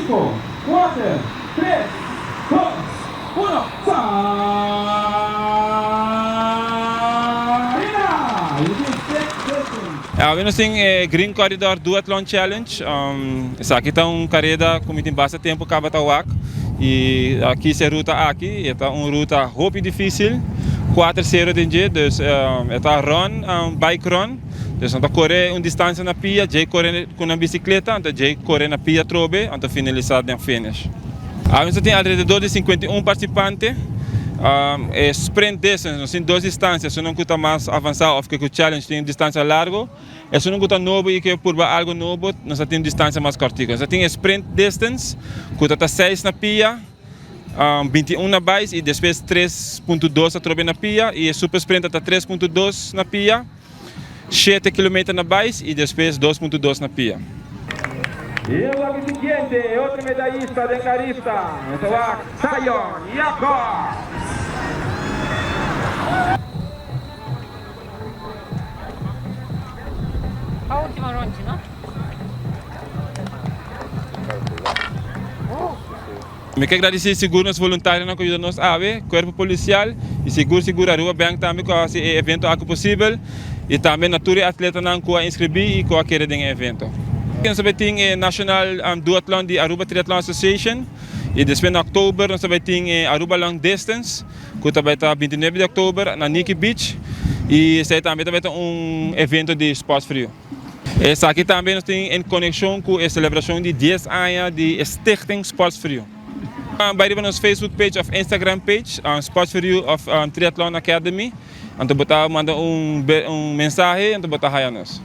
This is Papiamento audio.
5, 4, 3, 2, 1, Sarina! Awe nos tin e Green Corridor Duathlon Challenge. Esaki ta un kareda ku mi tin basta tempu kaba ta wak i a kis e ruta aki. E ta un ruta hopi difisil, kuater sero den dje, dus e ta run, bike run. Dus nan ta kore un distansia na pia, djei kore ku nan bisikleta, anto djei kore na pia atrobe, anto finalisá den finish. Awe nos ta tin alrededor di 51 partisipante. E sprint distance, nos tin dos distansia, esunnan ku ta mas avansá òf ke ku challenge tin distansia largo, esunnan ku ta nobo i ke purba algu nobo nos ta tin distansia mas kòrtiku. Nos ta tin e sprint distance ku ta ta seis na pia, 21 na bais i despues 3.2 atrobe na pia i e super sprint ta ta 3.2 na pia. Shete kilometer na bais y despues 2.2 na pia. Y e wak e siguiente, e otro medayista den Carista, nos ta wak Zion Jacobs. Pa ultimo rondje, no? Mi ke gradisí sigur nos voluntarionan ku yuda nos awe, Kuerpo Polisial i sigur sigur Aruba Bank tambe ku a hasi e evento aki posibel i tambe na tur e atletanan ku a inskribí i ku a kere den e evento. Nos ta bai tin e National Duathlon di Aruba Triathlon Association i despues na oktober nos ta bai tin e Aruba Long Distance ku ta bai ta 29 di oktober na Nikki Beach i esei tambe ta bai ta un evento di Sports For You. Esaki tambe nos tin en konekshon ku e selebrashon di dies aña di e Stichting Sports For You. Bai riba nos Facebook page òf Instagram page, Sports For You òf Triathlon Academy, anto bo ta manda un mensahe anto bo ta haya nos.